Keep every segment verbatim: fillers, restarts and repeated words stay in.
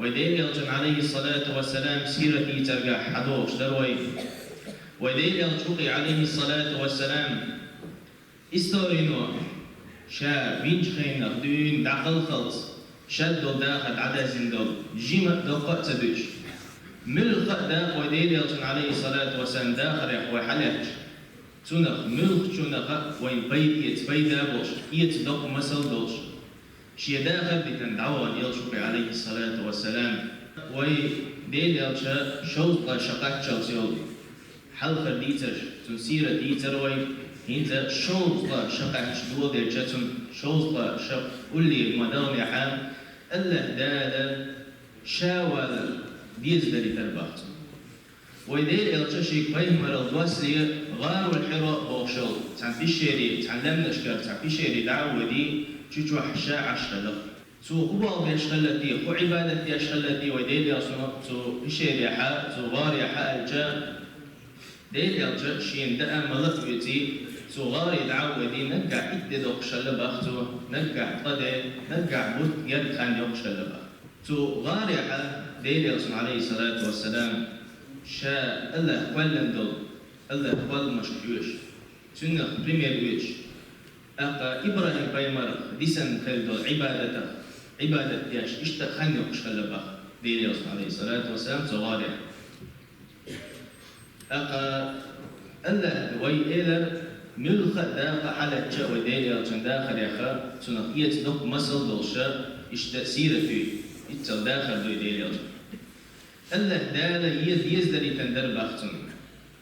Вай Делан Элчан, Ӏалайхи ссалату вассалам, сират дийцаргахь хьадогӀуш дара вай. Вай Делан Элча вукхе, Ӏалайхи ссалату вассалам, историно ша винчу хенах дуьйна дӀакхалхалц, шад долу дахар дӀадаздина долу, жима а доккха а ца дуьтуш. Муьлхха а дакъа вай Делан Элчан, Ӏалайхи ссалату вассалам, дахарехь вай хьалаьтташ, цунах муьлххачунах а вайна пайда эца пайда а болуш, эца доккха масал а долуш, шен дахар дитина дӀавахана Элча вукхе, Ӏалайхи ссалату вассалам. Вай Делан Элча шовзткъа ша кхаччалц йолу хьалхара дийцарш, цуьнан сират дийцара вай, хӀинца шовзткъа ша кхаьчча доладелча, цуьнан шовзткъа ша уллера ма-даллинехь, АллахӀ Дала ша валар деза далийтар боху цо. Вай Делан Элча шега пайхамаралла доссале ГӀарул Хьира бохуш йолу цхьана пещере, цхьана лаьмнашкара цхьана пещере дӀа а воьдий, цу чохь ша Ӏаш хилла. Цо хӀун болх беш хилла те, хӀун Ӏибадат деш хилла те вай Делан Элчано цу пещерехь, цу гӀарехь аьлча, Делан Элча шена даа мала а оьций, цу гӀаре дӀа а воьдий, наггахь итт де доккхуш хилла боху цо, наггахь ткъа де, наггахь бутт герга хан йоккхуш хилла боху. Цу гӀарехь Делан Элчано, Ӏалайхи ссалату вассалам, ша АллахӀ кхоьллина долу, АллахӀан кхолламашка оьшуш, цуьнах пример оьцуш, тӀаккха ИбрахӀим-пайхамарах дисина хилла долу Ӏибадатах, Ӏибадат деш, иштта хан йоккхуш хилла боху Делан Элчано, Ӏалайхи ссалату вассалам, цу гӀарехь. ТӀаккха АллахӀ вай элира, муьлхха а дакъа хьалаьттача а вай Делан Элчан дахарехь, цунах эца доккха масал а долуш, иштта сират дуй, иццал дахар дуй Делан Элчан. АллахӀ Дала е деза далийтина дара боху цунна.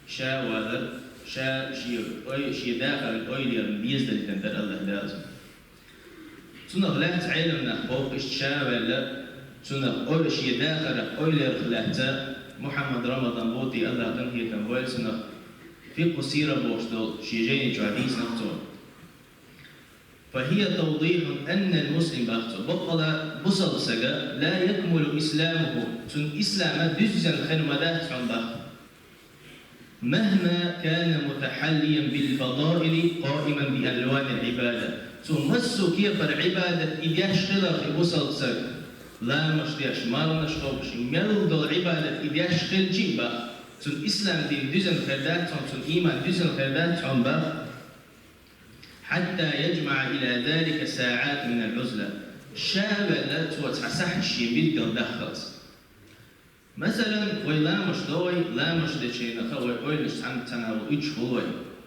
Ша валар, ша шен ой, шен дахаран ойла ярна деза далийтина дара АллахӀ Дала цунна. Цунах лаьцна Ӏеламнах боху, иштта ша ваьлла, цунах ой, шен дахарах ойла ярх лаьцна Мухьаммад Рамадан Бути, АллахӀ къинхетам бойла цунах, «Фикъху сира» бохуш долу шен жайни чохь дийцинарг цо. «فهي توضيح أن المسلم», боху цо, баккъала бусалба стага, «لا يكمل إسلامه», цуьнан ислама дуьззина хир ма дац хьуна боху. «مهما كان متحليا بالفضائل قائما بألوان العبادة». Цо массо а кепара Ӏибадат и деш хиларх и бусалба стаг, ламаш деш, марханаш кхобуш, и мел долу Ӏибадат и деш хилча а боху, цуьнан ислам дин дуьззина хир дац хьуна, цуьнан ийман дуьззина хир дац хьуна боху. «حتى يجمع إلى ذلك ساعات من العزلة». Ша ваьлла цо цхьа сахьташ шен билггал даххалц. Масалан, вай ламаш до вай, ламаш дечу хенахь вай ойланаш цхьаьна цхьана вала уьдуш хуьлу вай.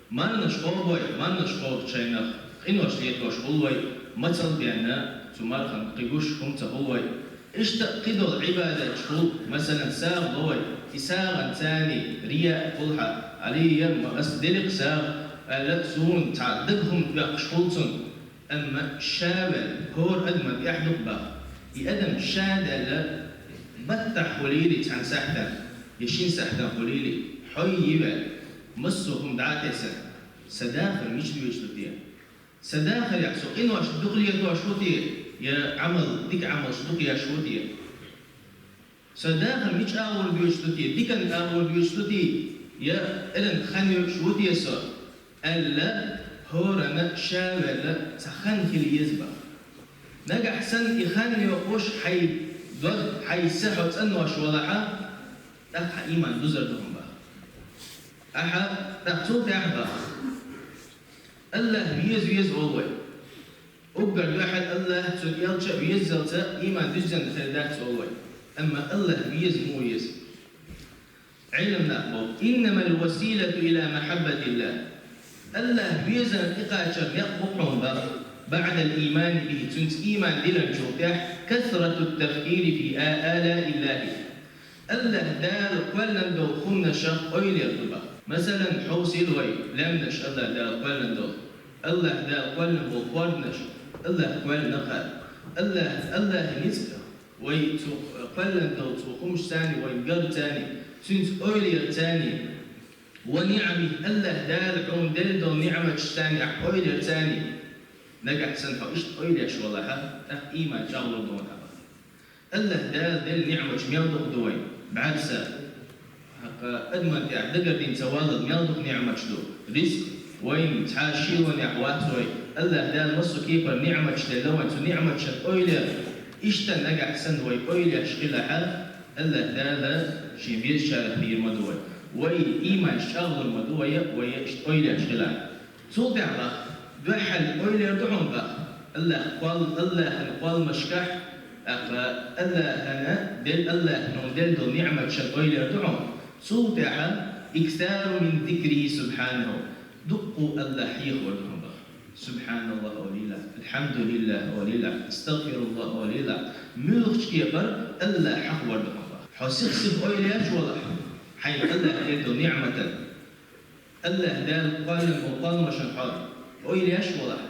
Марханаш кхобу вай, марханаш кхобучу хенахь къинош летош хуьлу вай, мацалла бен цу мархана кхин гуш хӀума ца хуьлу вай. Иштта а кхидолу Ӏибадаташ хуьлу, масалан, сагӀа ло вай, и сагӀанца цхьаьна рияъ хуьлу хьан, алий, ма ас дели-кх сагӀа, аьлла, суна цхьа дага хӀума доьккхуш хуьлу цунна. Амма ша ваьлла, хӀора адамна тӀехь ду-кх боху. И адам ша даьлла, баттахь хуьлийла цхьана сахьтана, я шина сахьтана хуьлийла, хьо йи ваьлла, массо а хӀума дӀа а тесна, сан дахар мича доьжуш ду те? Сан дахарехь со къинош дукха летош ву те, я Ӏамал, дика Ӏамалш дукха еш ву те? Сан дахар мича агӀор доьжуш ду те, диканна агӀор доьжуш ду те, я эрна хан йоьдуш ву те со? Аьлла, хӀоранна ша ваьлла цхьа хан хила еза боху. Нагахь санна и хан йоккхуш хьайн дог, хьайн са хьо цӀанъеш валахь, тӀаккха хьан ийман дузар ду хьуна боху. Ахьа, тӀаккха цул тӀаьхьа боху. АллахӀ веза, веза олу вай. Уггар дуьхьал АллахӀ, цуьнан элча а веззалца ийман дуьззина хир дац олу вай. Амма АллахӀ веза муха веза? Ӏеламнаха боху: «إنما الوسيلة إلى محبة الله». АллахӀ везарна тӀекхачар некъ бу хьуна боху, «بعد الإيمان به», цуьнца ийман диллинчул тӀаьхьа, «كثرة التفكير في آلاء الله». АллахӀ Дала кхоьллина долу хӀуманашах ойла яр ду боху. Масалан, хьовсийла вай, лаьмнаш АллахӀ Дала кхоьллина долу. АллахӀ Дала кхоьллина болу хӀорданаш, АллахӀ кхоьллина кхара. АллахӀ, АллахӀан ницкъ вай цу кхоьллина долу цу хӀуманашца, вайна гарца, цуьнца ойла ярца. «ونعمه», АллахӀ Дала хьуна делла долу ниӀматашца ахь ойла ярца. Нагахь санна хьо иштта ойла еш валахь, тӀаккха ийман чӀагӀлур ду хьан. АллахӀ Дала делла ниӀматаш мел дукха ду вайна, бӀаьрса. ХӀокху адамна тӀехь дагардина ца валлал мел дукха ниӀматаш ду. Ризкъ, вайна цхьа шелонехь вац вай. АллахӀ Дала массо а кепара ниӀматаш делла вайна, цу ниӀматашна ойла яр. Иштта нагахь санна вай ойла еш хилахь, АллахӀ Дала шен везачарах бийр ма ду вай. Вай ийманаш чӀагӀлур ма ду вай, вай иштта ойла еш хилахь. Цул тӀаьхьа дуьххьал ойла яр ду хьуна бах. АллахӀ кхол-, АллахӀан кхолламашкахь, тӀаккха АллахӀана дел-, АллахӀа хьуна делла долу ниӀматашна ойла яр ду хьуна. Цул тӀаьхьа: «Иксару мин зикрихи субхьанаху». Дуккха АллахӀ хьехавар ду хьуна бах. СубхьаналлахӀ олийла, АлхьамдулиллахӀ олийла, АстагӀфируллахӀ олийла, муьлххачу кепара АллахӀ хьахавар ду хьуна бах. Хьо сих-сиха ойла еш валахь, хьайна АллахӀа делла долу ниӀматан, АллахӀ Дала кхоьллина болу кхолламашна хьо ойла еш валахь.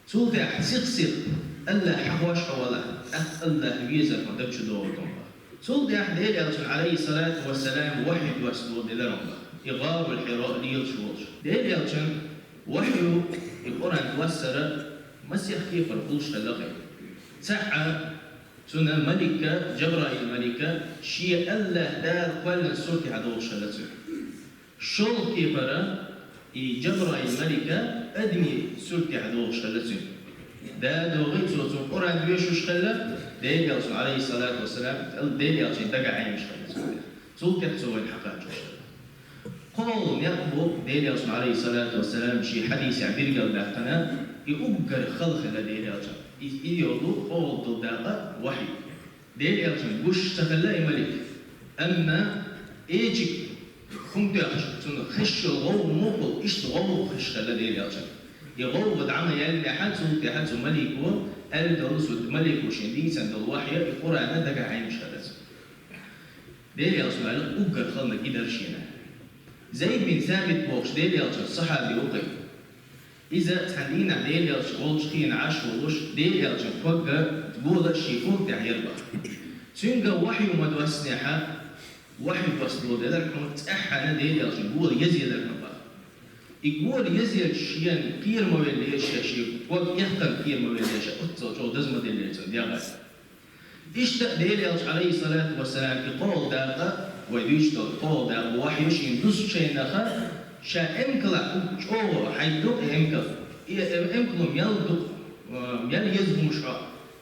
Цул тӀаьхьа сих-сиха АллахӀ хьахош хьо валахь, тӀаккха АллахӀ везар хьо даг чу догӀур ду хьуна бах. Цул тӀаьхьа Делан Элчано, Ӏалайхиссалату вассалам, вахьйу доссадо делира хьуна бах. И гӀарул Хьира лелаш волуш. Делан Элчанна вахьйу, и Къуръан доссар масех кепара хуьлуш хилла хир. ЦаӀ, цунна малик, Жабраил малик, шен АллахӀ Дала кхоьллина суртехь догӀуш хилла цуьнан. ШолгӀа кепара и Жабраил малик адамийн суртехь догӀуш хилла цуьнан. Дала догӀий цо цунна Къуръан доьшуш хилла, Делан Элчано, Ӏалайхиссалату вассалам, Делан Элчанна дагахь Ӏемаш хилла цо. Цул тӀаьхьа цо вайна хьакхачош хилла. КхоалгӀа некъ бу Делан Элчано, Ӏалайхиссалату вассалам, шен хьадисехь билгалдаьккхина, и уггар хала хилла Делан Элчанна. И, и йолу кхоалгӀа долу дакъа вахьйу. Делан Элчанна гуш ца хилла и малик. Амма эчиг хӀума тоьхча, цунна хезаш йолу гӀовгӀа муха хуьлу, иштта гӀовгӀа хезаш хилла Делан Элчанна. И гӀовгӀа дӀа ма яьллехь, цул тӀаьхьа цу малико аьлла долу, цу малико шена дийцина долу вахьйу, и Къуръан дагахь Ӏемаш хилла цо. Делан Элчано аьлла, уггар хала некъ и дара шена. Зайд бин Сабит бохуш Делан Элчанан сахьаби ву-кх. Иза цхьана дийнахь Делан Элча волчу хенахь Ӏаш волуш, Делан Элчанан ког гола шен ког тӀехь яра бах. Цуьнга вахьйу ма доссинехь, вахьйу доссадо делира хьуна, цӀеххьана Делан Элчанан гола езъелира хьуна бах. И гола езъелча шена кхера ма веллера ша, шен ког эккхарна кхера ма веллера ша, оццул чӀогӀа даза ма деллера цунна дегӀ. Иштта Делан Элча, Ӏалайхиссалату вассалам, и кхоалгӀа дакъа, вай дуьйцуш долу кхоалгӀа дакъа вахьйу шена дуссучу хенахь, ша эмкалехь хӀума чӀогӀа хьайгадо и эмкал. И эм-, эмкало мел дукха, а, мел еза хӀумаш хьо.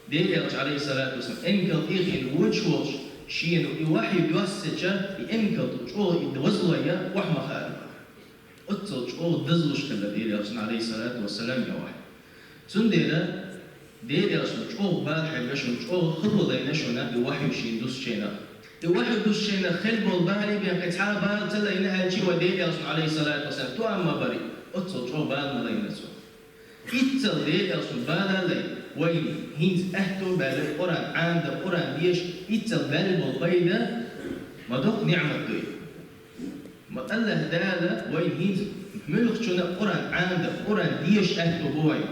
Делан Элча, Ӏалайхиссалату вассалам, эмкал тӀехь хиъна воьдуш волуш, шена и вахьйу доссича, и эмкал чӀогӀа и дозалла я охьа ма хаара. Оццул чӀогӀа дазлуш хилла Делан Элчанна, Ӏалайхиссалату вассалам, и вахьйу. Цундела Делан Элчано чӀогӀа бала хьегна шуна, чӀогӀа хало лайна шуна и вахьйу шена дуссучу хенахь. И вахьйу дуссучу хенахь хилла болу балий бен кхин цхьа а бала ца лайна аьлча, вай Делан Элчано, Ӏалайхиссалату вассалам, тоам ма барий, оццул чӀогӀа бала ма лайна цо. Иццал Делан Элчано бала а лайна, вайна хӀинца аьтто а баьлла, Къуръан Ӏамадан, Къуръан дешан, иццал баьлла болу пайда ма доккха ниӀмат ду и. Ма АллахӀ Дала вайна хӀинца муьлххачунна а Къуръан Ӏамадан, Къуръан дешан аьтто бу вайна.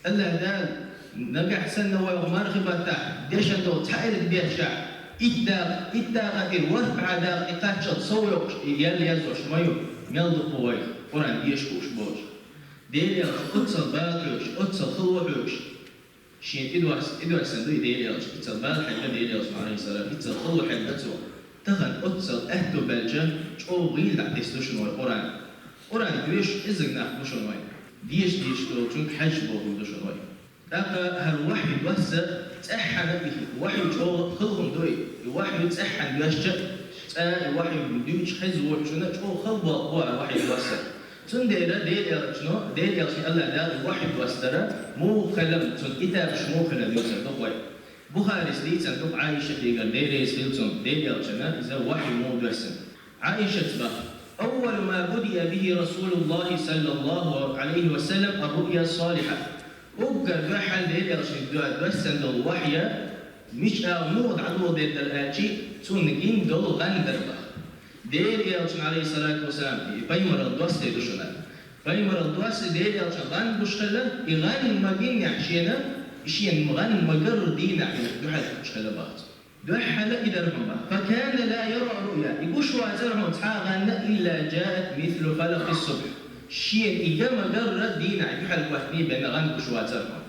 АллахӀ Дала нагахь санна вай мархи баттахь дешна долу цхьа элп дешчахь, итт дакъа, итт дакъа тӀера ворхӀ бӀе дакъа и кхаччалц сов йоккхуш, и ял язъеш ма ю, мел дукха ву вайх Къуръан деша хууш болуш. Делан Элча оццул бала хьоьгуш, оццул хало хьоьгуш, шена тӀедос-, тӀедоьссина ду и Делан Элча, иццул бала хьегна Делан Элчано, Ӏалайхиссалам, иццул хало хьегна цо. Тахана оццул аьтто баьлча, чӀогӀа гӀийла дӀатесна ду шуна вай Къуръан. Къуръан доьшуш кӀеззиг нах бу шуна вай. Деша дезаш долчуьнга хьаьжжа бохург ду шуна вай. ТӀаккха хӀара вахьйу досса цӀеххьана, и вахьйу чӀогӀа хала хӀума ду и. И вахьйу цӀеххьана доьссича, цкъа и вахьйу дуьйцуш хеза воцчунна чӀогӀа хала боху хӀара вахьйу досса. Цундела Делан Элчано, Делан Элчане АллахӀ Дала и вахьйу доссадар муха хилла, цуьнан этапаш муха хилла дуьйцур ду вай. Бухарис дийцина ду Ӏайшатигара, Дела реза хила цунна, Делан Элчанна иза вахьйу муха доьссина. Ӏайшас боху: «أول ما بدأ به رسول الله صلى الله عليه وسلم الرؤيا الصالحة». Уггар дуьххьал Делан Элчане до-, доьссина долу вахьйу мича агӀор муха дӀадоладелла дара аьлча, цунна гина долу гӀан дара боху. Делан Элчанна, Ӏалайхиссалату вассалам, и пайхамаралла доссий ду шуна. Пайхамаралла доссий Делан Элчанна гӀан гуш хилла, и гӀан ма гинехь шена, и шена гӀан ма гарра дийнахь дуьхьал хууш хилла боху цо. Дуьххьал и дара хьуна боху. «فكان لا يرى رؤيا». И гуш вацара хьуна цхьа а гӀан, «إلا جاءت مثل فلق الصبح». Шена и га ма гарра дийнахь дуьхьал хӀоьттина бен гӀан гуш вацара хьуна.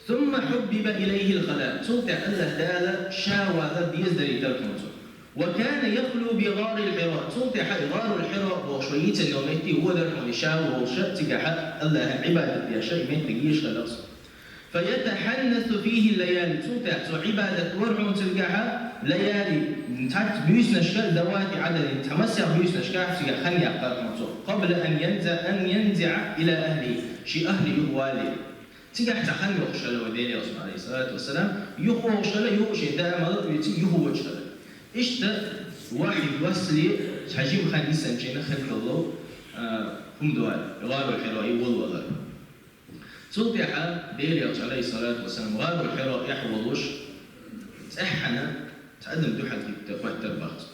«ثم حبب إليه الخلاء». Цул тӀаьхьа АллахӀ Дала ша вала деза дарийтира хьуна цунна. «وكان يخلو بغار الحراء». Цул тӀаьхьа и гӀарул Хьира бохуш вай йийцина йолу метте водара хьуна и ша волуш, цигахь АллахӀан Ӏибадат деш, и меттиг езаш хилла цо. فيتحنث فيه الليالي, цул тӀехьа цо Ӏибадат лур хьуна цигахьа, лаяли, цхьацца буьйсанашка, ذوات عدد, цхьа массехк буьйсанашка цигахьа хан яккхар хьуна цо, قبل أن ينزع, أن ينزع إلى أهله, ший ахӀлий юхавалале. Цигахьа цхьа хан йоахаш хилар вай Даьла Элчано, عليه الصلاة والسلام, юхавоагӀаш хилар, юха шен даа мел а вийца, юхавоагӀаш хилар. Иштта вахьи доссале цхьа жима хан йисанчунна хинна хилла, а, хӀума ду, гӀаро хьеро и волавалар. Цул тӀехьа Даьла Элча, عليه الصلاة والسلام, гӀаро хьеро эхь волаш, цӀеххьана цхьа адам дуьхьал хӀитта хоттар бах цо.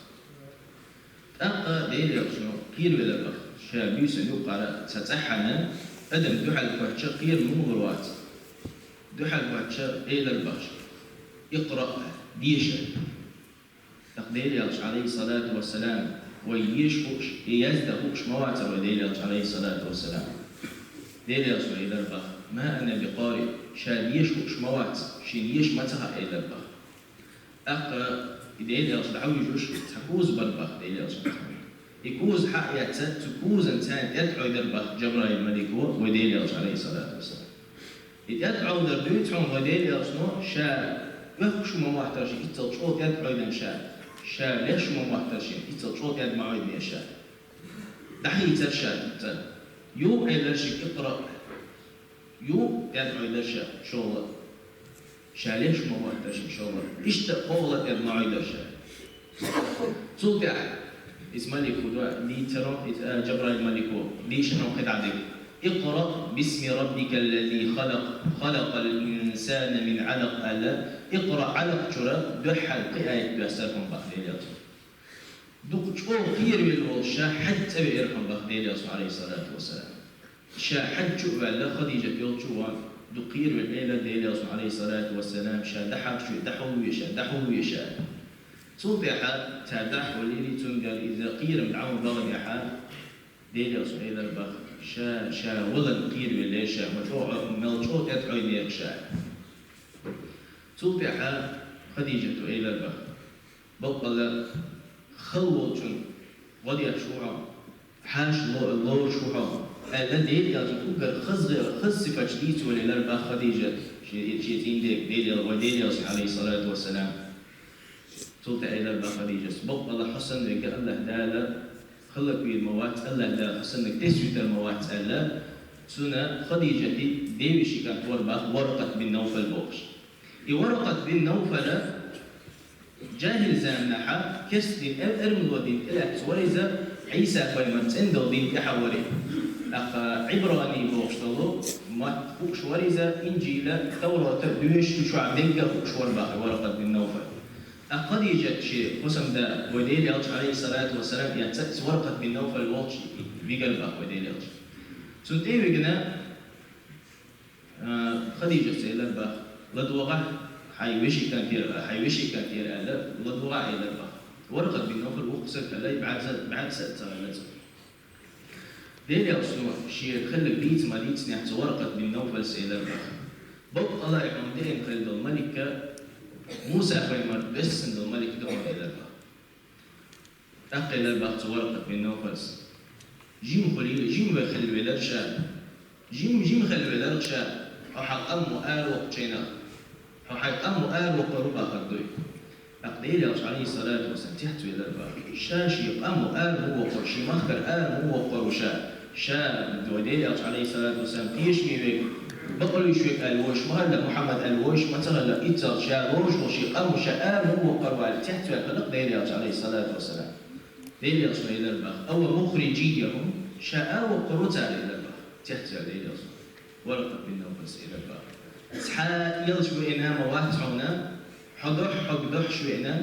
ТӀаккха Даьла Элчано кхеравелар бах, ший буьйсанна юкъара цхьа цӀеххьана адам дуьхьал хоттача кхера мугӀар вац. Дуьхьал хоттача элар бах: اقرأ, деша. ТӀаккха Даьла Элча, عليه الصلاة والسلام, вай еша хууш, е язда хууш ма вацар вай Даьла Элча, عليه الصلاة والسلام. Даьла Элчано элар бах: ما أنا بقارئ, ша деша хууш ма вац, шийна деша ма ца хаьа, элар бах. ТӀаккха и Даьла Элча дӀавижаш, цхьа коза бар бах Даьла Элчан. И коза хьаэца, цу козанна царна тӀаьда Ӏовдар бах Джабраил малико вай Даьла Элча, عليه الصلاة والسلام. И тӀаьда Ӏовдар дуьйцу хьуна вай Даьла Элчано, ша оьхкуш ма моттарши, иццал чӀогӀа тӀаьда Ӏовдана ша, ша леш ма моттарши, иццал чӀогӀа тӀаьда ма Ӏовдане ша. ДӀахийцар ша цунца. Юха элар шийга: اقرأ. Юха тӀаьда Ӏовдар ша шоллагӀа. Ша леш ма моттарши шоллагӀа. Иштта кхоалагӀа тӀаьда ма Ӏовдар ша. Цул тӀехьа из малик хӀу ду, дийцаро, из, а, Джабраил малико, дийшар хьуна кхидӀа дег. اقرأ باسم ربك الذي خلق، خلق الإنسان من علق, аьлла, اقرأ, Ӏалакъ чура дуьххьара кхо аят доссар хьуна бах Даьла Элчано. Дукха чӀогӀа кхеравелла волаш ша хьаьдда цӀавеар хьуна бах Даьла Элчано, عليه الصلاة والسلام. Ша хьаьдда чу а ваьлла, Хадижат йолча ван, дукха кхеравелла элар Даьла Элчано, عليه الصلاة والسلام, ша дӀахьарча ве, дӀахьулве ша, дӀахьулве ша. Цул тӀехьа цар дӀахьулийла, цунгара из кхерам дӀа ма багӀанехьа, Даьла Элчано элар бах: ша, ша валарна кхеравеллера ша, ма чӀогӀа, мел чӀогӀа тӀаьда Ӏовдинера ша. Цул тӀехьа Хадижата элар бах: боккъала хала волчун гӀо деш ва хьо, хьаша ло-, лоруш ва хьо, аьлла, Даьла Элчан уггар хаза, хаза сифаташ дийца волавелар бах Хадижат, ший, ший цӀийнан дег, Даьла, вай Даьла Элча, عليه الصلاة والسلام. Цул тӀехьа элар бах Хадижас: боккъала хьо санна вег АллахӀ Дала хӀалаквийр ма вац, АллахӀ Дала хьо саннарг тесвитар ма вац, аьлла, цунна Хадижата девешин кӀант вар бах Варакъат бин Навфал бохуш. И Варакъат бин Навфала жахӀил заманахьа керста дин, эр-, эрмало дин тӀелаьцна вар иза, Ӏийса пайхамар цӀена долу дин тӀехьа вар и. ТӀаккха Ӏибрани бохуш долу мотт хууш вар иза, Инжила, Таврата доьшуш чохь дегга а хууш вар бах Варакъат бин Навфал. ТӀаккха Хадижат шен хӀусамда вай Даьла Элча, عليه الصلاة والسلام, эцна, иза Варакъат бин Навфал волчу вигар бах вай Даьла Элча. Цунна тӀе а вигна, а, Хадижас элар бах: «ЛадогӀахь хьайн вешин кӀантера, хьайн вешин кӀантера», — аьлла, «ЛадогӀахь», — элар бах. Варакъат бин Навфал вукху стаг хилла, бӀаьрса, бӀаьрса а ца хилла цо. Даьла Элчано шен хилларг дийца ма дийцинехь, цу Варакъат бин Навфалс элар бах: «Баккъалла хьуна деана хилла долу малик Муса пайхамар доьссина долу малик ду хьуна», — элар бах. ТӀаккха элар бах цу Варакъат бин Навфалс: «Жима хуьлийла, жима вай хилла велара ша. Жима, жима хилла велара ша. Хьо хьан къамо аравоккхучу хенахь, хьо хьайн къамо аравоккхур ву бахар дуй». ТӀаккха Даьла Элча, عليه الصلاة والسلام, тӀаьхьа ца велар бах. Ша шен къамо ара ма воккхур, шен махкара ара ма воккхур ву ша. Ша, вай Даьла Элча, عليه الصلاة والسلام, тешаме верг, бакъалуьйш верг аьлла вовшах ма хилла, Мухьаммад аьлла вовшах ма ца хилла, иццалц ша лоруш волу шен къамо ша ара ма воккхур ву аьлла, тӀаьхьа ца ваьлла хилла Даьла Элча, عليه الصلاة والسلام. Даьла Элчано элар бах: «أو مخرجيهم», ша ара воккхур ву цара, элар бах. ТӀаьхьа ца ваьлла Даьла Элчано. Варакъат бин Навфалс элар бах: «Цхьа а элча веана ма вац хьуна, хьо дуьхьа, хьо дуьхьа веана,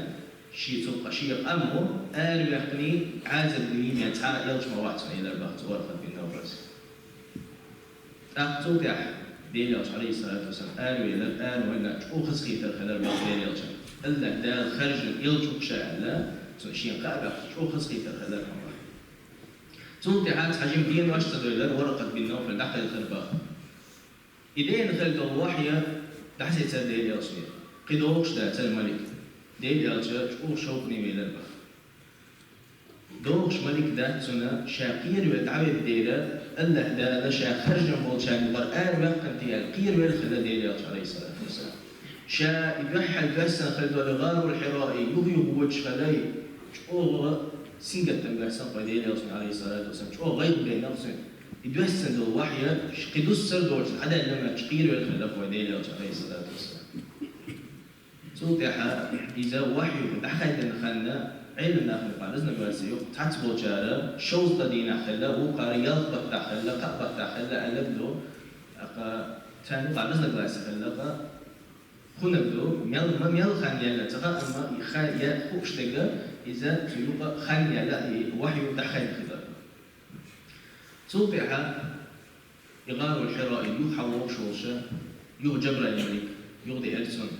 шен цу, шен къамо араваьккхина, Ӏазап дина цхьа а элча ма вац хьуна», — элар бах цу Варакъат бин Навфалс. ТӀаккха цул тӀаьхьа Даьла Элча, عليه الصلاة والسلام, аравелар, араваьлла, чӀогӀа хазахетар хилар бах Даьла Элчан. АллахӀ Дала хаьржина элча ву ша аьлла, цо шена кхаъ баьхча, чӀогӀа хазахетар хилар хьуна бах. Цул тӀаьхьа цхьа жима денош ца дойлар, Варакъат бин Навфал дӀакхелхира бах. И деана хилла долу вахьйа дӀасецара Даьла Элчане. КхидӀа вовшах дацара малик. Даьла Элча чӀогӀа шовкъане велар бах. ДогӀуш малик дац цунна, ша кхеравелла дӀаведда дера, АллахӀ Дала ша харжам болчарна юкъара араваьккхина тӀехьа кхеравелла хилла Даьла Элча, Ӏалайхи ссалату вассалам. Ша и дуьххьал доьссина хилла долу гӀарул Хьираъ юха-юха водуш хилла, чӀогӀа сингаттам боьссина вай Даьла Элчанна, Ӏалайхи ссалату вассалам, чӀогӀа гӀайгӀа баьхкина цунна. И доьссина долу вахьйу кхин дуссар доцуш дӀадаьлла моьттуш кхеравелла хилла вай Даьла Элча, Ӏалайхи ссалату вассалам. Цул тӀаьхьа иза вахьйу дӀахаьддина ханна, Ӏелам нахана юкъахь, раьза хилла царех, цхьацца болчара шовзткъа дийнахь хилла, вукхара ялх баттахь хилла, кхаа баттахь хилла аьлла ду, тӀаккха царна юкъахь раьза хилла царех, хӀунда ду, мел, ма мел хан яьлла ца хаьа, амма и хан я хууш дерг, иза цу юкъа хан яьлла, и вахьйу дӀахаьдда хилар. Цул тӀаьхьа и гӀарул Хьираъ юха хьалвогӀуш волуш, юха Джабраил малик, юха деара цунна: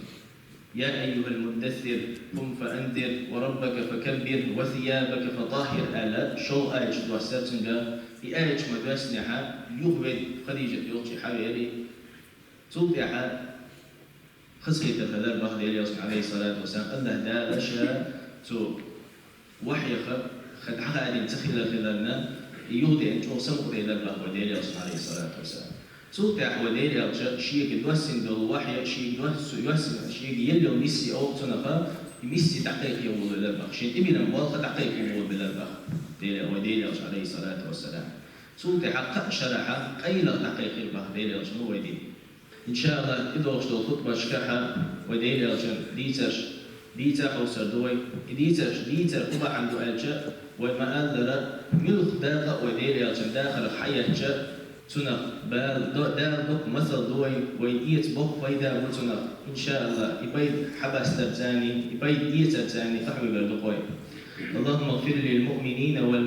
«يا أيها المدثر، قم فأنذر، وربك فكبر، وثيابك فطهر», аьлла, шолгӀа аят доссара цуьнга. И аят ма доьссинехь, юха ведда Хадижат йолчу хьавеара. Цул тӀаьхьа хазахетар хилар боху Даьла Элчанна, Ӏалайхи ссалату вассалам, АллахӀ Дала ша цу вахьйах ха дӀахаьддина ца хилар хиларна, и юха деана чӀогӀа самукъаделар боху вай Даьла Элчанна, Ӏалайхи ссалату вассалам. Цул тӀаьхьа вай Даьла Элча шега доьссина долу вахьйу, шега доьссу-, йоьссина, шега елла йолу миссия олу цунах, и миссия дӀакхайкхо волавелар боху, шен тӀебиллина болх дӀакхайкхо волавелар боху Даьла, вай Даьла Элча, Ӏалайхи ссалату вассалам. Цул тӀаьхьа кхаа шарахь къайлаха дӀакхайкхира боху Даьла Элча вай дин. ИншаАллахӀ, тӀедогӀуш долу хутбашкахь вай Даьла Элчан дийцарш дийца хьовсур ду вай. И дийцарш дийцар хӀун бахьана ду аьлча, вай ма-аллара, муьлхха дакъа а вай Даьла Элчан дахарх хьаэцча, цунах бала до-, Дала доккха масал ду вай, вай эца боккха пайда бу цунах. ИншаАллахӀ, и пайда хьабастарца а, и пайда эцарца а къахьоьгур ду-кх вай. اللهم اغفر للمؤمنين والمؤمنات